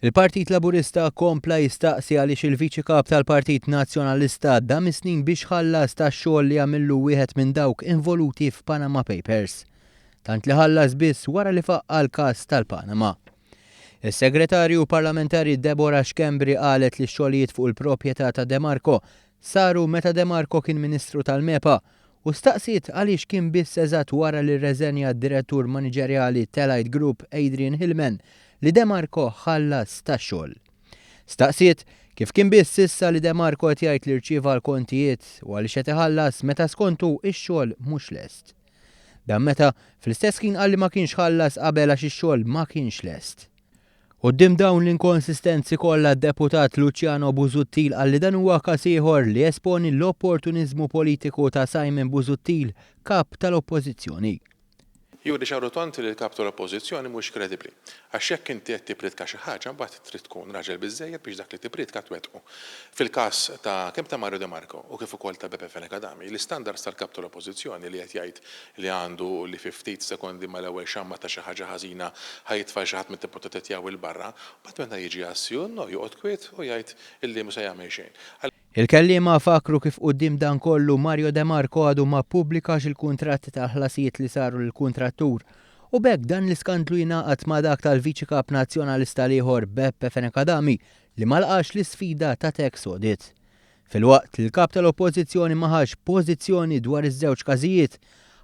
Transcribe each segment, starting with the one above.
Il-Partit Laburista kompla jistaqsi għaliex il-Viċi Kap tal-Partit Nazzjonalista dam is-snin biex ħallas tax-xogħol li għamillu wieħed minn dawk involuti f'Panama Papers. Tant li ħallas biss wara li faqqa' l-każ tal-Panama. Is-Segretarju Parlamentari Deborah Schembri qalet li x-xogħlijiet fuq il-proprjetà ta' De Marco saru meta De Marco kien Ministru tal-MEPA u staqsiet għaliex kien biss eżatt wara li rreżenja d-Direttur Maniġerjali t'Allied Group Adrian Hillman li De Marco ħallas tax-xogħol. Staqsiet kif kien biss issa li De Marco qed jgħid li rċieva l-kontijiet u għaliex qed iħallas meta skontu x-xogħol mhux lest. Dan meta fl-istess ħin qal li ma kienx ħallas qabel għax ix-xogħol ma kienx lest. Quddiem dawn l-inkonsistenzi kollha d-Deputat Luciano Busuttil qal li dan huwa każ ieħor li jesponi l-opportuniżmu politiku ta' Simon Busuttil, Kap tal-Oppożizzjoni. Juri ċar u tond li l-Kap tal-Oppożizzjoni mhuwiex kredibbli. Għax jekk inti qed tippriedka xi ħaġa mbagħad trid tkun raġel biżżejjed biex dak li tippriedka twettqu. Fil-każ ta' kemm ta' Mario De Marco u kif ukoll ta' Beppe Fenech Adami, l-istandards tal-Kap tal-Oppożizzjoni li qed jgħid li għandu u li fi ftit sekondi mal-ewwel xamma ta' xi ħaġa ħażina ħa jitfa' xi ħadd mid-deputati tiegħu 'l barra, mbagħad meta jiġi għas-sì u n-no joqgħod kwiet u jgħid illi mhu se jagħmel xejn. Il-kelliema fakkru kif quddiem dan kollu Mario De Marco għadu ma ppubblikax il-kuntratti tal-ħlasijiet li saru lill-kuntrattur u b'hekk dan l-iskandlu jingħaqad ma' dak tal-Viċi Kap Nazzjonalista l-ieħor Beppe Fenech Adami li ma laqax l-isfida ta' tax audit. Filwaqt li l-Kap tal-Oppożizzjoni ma ħax pożizzjoni dwar iż-żewġ każijiet,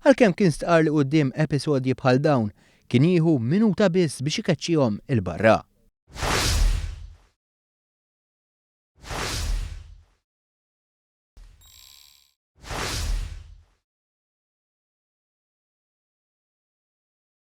għalkemm kien stqarr li quddiem episodji bħal dawn kien jieħu minuta biss biex ikeċċihom 'il barra.